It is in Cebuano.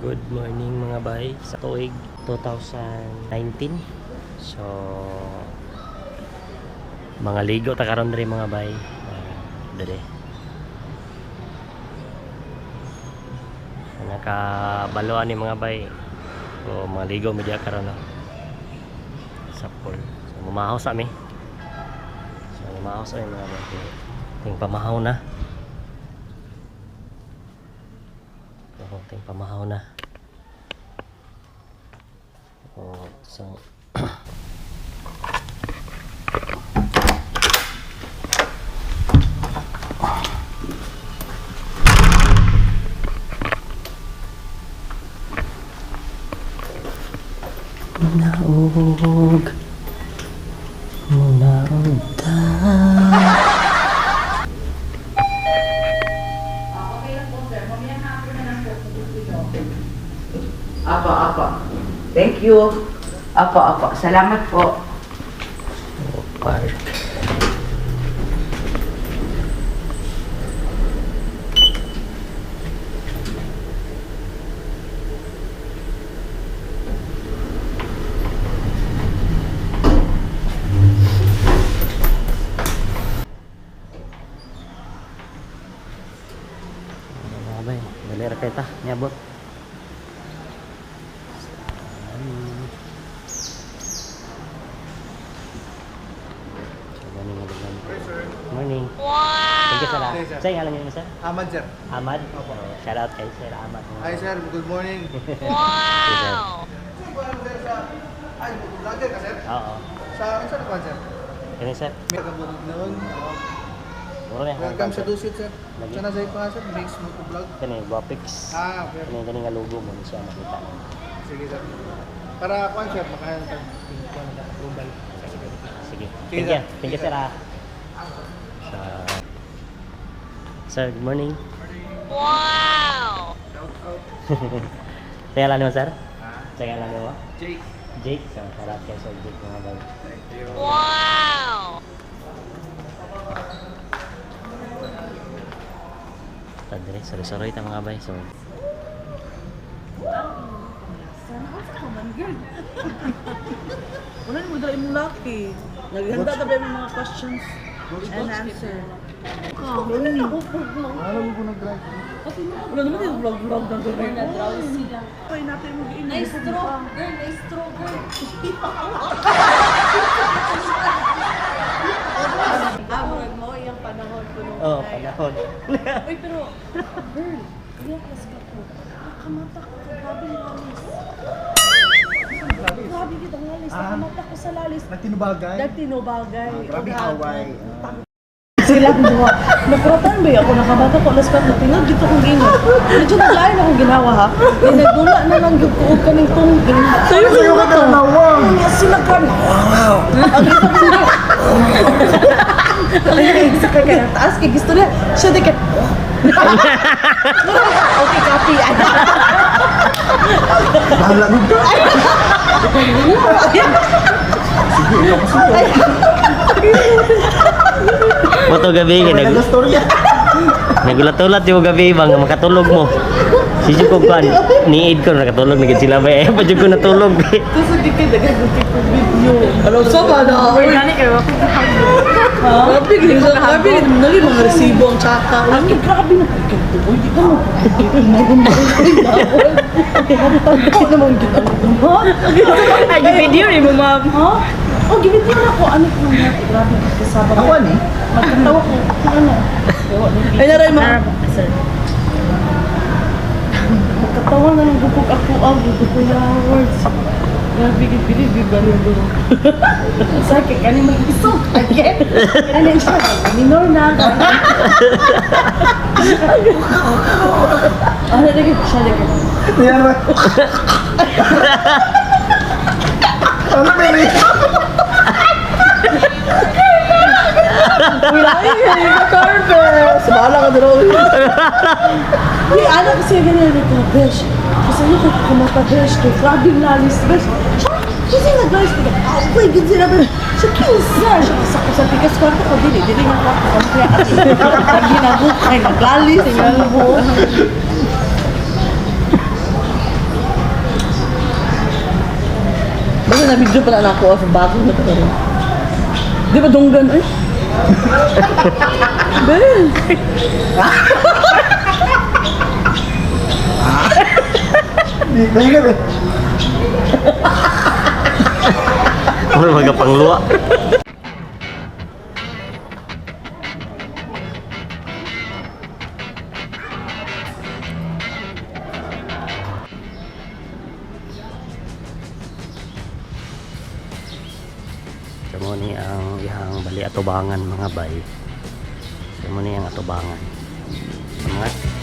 Good morning, mga bay, sa tuig 2019. So mga ligo ta karon diri, mga bay. Diri. Nakabaloan ni, mga bay. So mga ligo mi diha karon, no, sa pool. So mamahaw sa mi. So mamahaw sa mi, mga bay. Ting pamahaw na. Oo, ting pamahaw na. Oh, so Munaog. Munaog ta. Apo, apo. Thank you. Apo, apo. Salamat po. Oh, park. Ano, mga bay, dali ra kay ta, niabot. So, morning, lugar. Morning. Wow! Thank you, sir. Hey, sir. Sir, ngalan niyo, sir? Ahmad, sir. Ahmad? Opo. Oh, shout out kay Sir Ahmad. Hi, sir. Good morning. Wow! Sir, kuwan, sir, ay, vlogger ka, sir? Oo. Sa, saan ka, sir? Kani, sir? May kabulog noon. Muro na. Welcome sa Dusit, sir. Lagi. Sana sa pa, sir. Mix Moto Vlog. Kani, Guapix. Ah, okay. Kani, kani nga logo mo, siya makita. Sige, sir. Para, kuwan, sir, makayan ka. Kuwan na, approval. Sige. Sige. Sige, Thank you. sir. Thank you, sir. Ah. So, sir, good morning. Shout out. Kaya lang mo, sir? Ah, Kaya lang mo? Jake. Jake. So, shout out kay Sir Jake, mga bay. Thank you. Tadre, sorry-sorry ta, mga bay. So, Sana ka man, girl. Wala mo dala imong laki. Naghanda ka ba yung mga questions and answer? Ano mo po nag-drive? Wala naman yung vlog-vlog na gawin. Kaya natin mo giinom. Nice stroke, girl. Nice stroke, girl. Ah, murag mo yung panahon ko nung Oh, panahon. Uy, pero, girl, ilang class ka ko? Nakamata ko, grabe lalis. Grabe gid ang lalis. Nakamata ko sa lalis. Nagtinubagay? Nagtinubagay. Ah, grabe away. Sila kong duha. Nakuratan ba ako nakabata ko alas 4 tingog dito kong gingo. Medyo naglain akong ginawa ha. Kaya nagdula na lang gyud ko og kaning tunggi. Sayo sayo ka tanawang. Niya sila kan. Wow. Ang ito ko niya. Sa kaya taas kay gusto niya. Siya di kay. Okay, copy. Bahala mo ka. Sige, ikaw pa sige. Moto gabi kay nag Nag-storya. Nagulat-ulat yung gabi bang makatulog mo. Si ko kan niid ko nakatulog na gid sila ba eh pa jud ko natulog. Tapos di kay daghan ko video. Ano sa ba na? Uy, gani kayo. Grabe gid sa grabe gid nali mga resibo ang tsaka. Uy, grabe na kay uy, di ka mo. Tagpo naman gid ang ha? Ay, video rin mo, ma'am. Ha? Oh, gibit na ako. Ano ko na? Grabe gid kasaba. Ako ani? Magkatawa ko. Ano? Ay, naray mo. Sir. Magkatawa na ng bukog ako. Ang bukog ko na words. Grabe gid bilib gid ba rin doon. Sa kay kani may isok again. Kani siya minor na. Ano lagi siya lagi. Yan ba? Ano ba yun? Wala eh, Carpet. Bahala ka dito. Di, ano kasi ganyan ito, besh. Kasi ano ko kumata, besh. Kay grabe lalis, besh. Siya, kasi naglalis ko. Ah, okay, gid sila, besh. Siya, kinsa. Siya, sa ko sa tikas kwarto ko, dili, dili nga kwarto ko. Kaya ati, pag ginagukay, naglalis. Tingnan mo. na video pala na ako sa bago na to. Di ba dunggan eh? Besh! Di, mahigat eh. Ano mga pangluwa? So mo ni ang ihang bali atubangan, mga bay. So mo ni ang atubangan. So, mga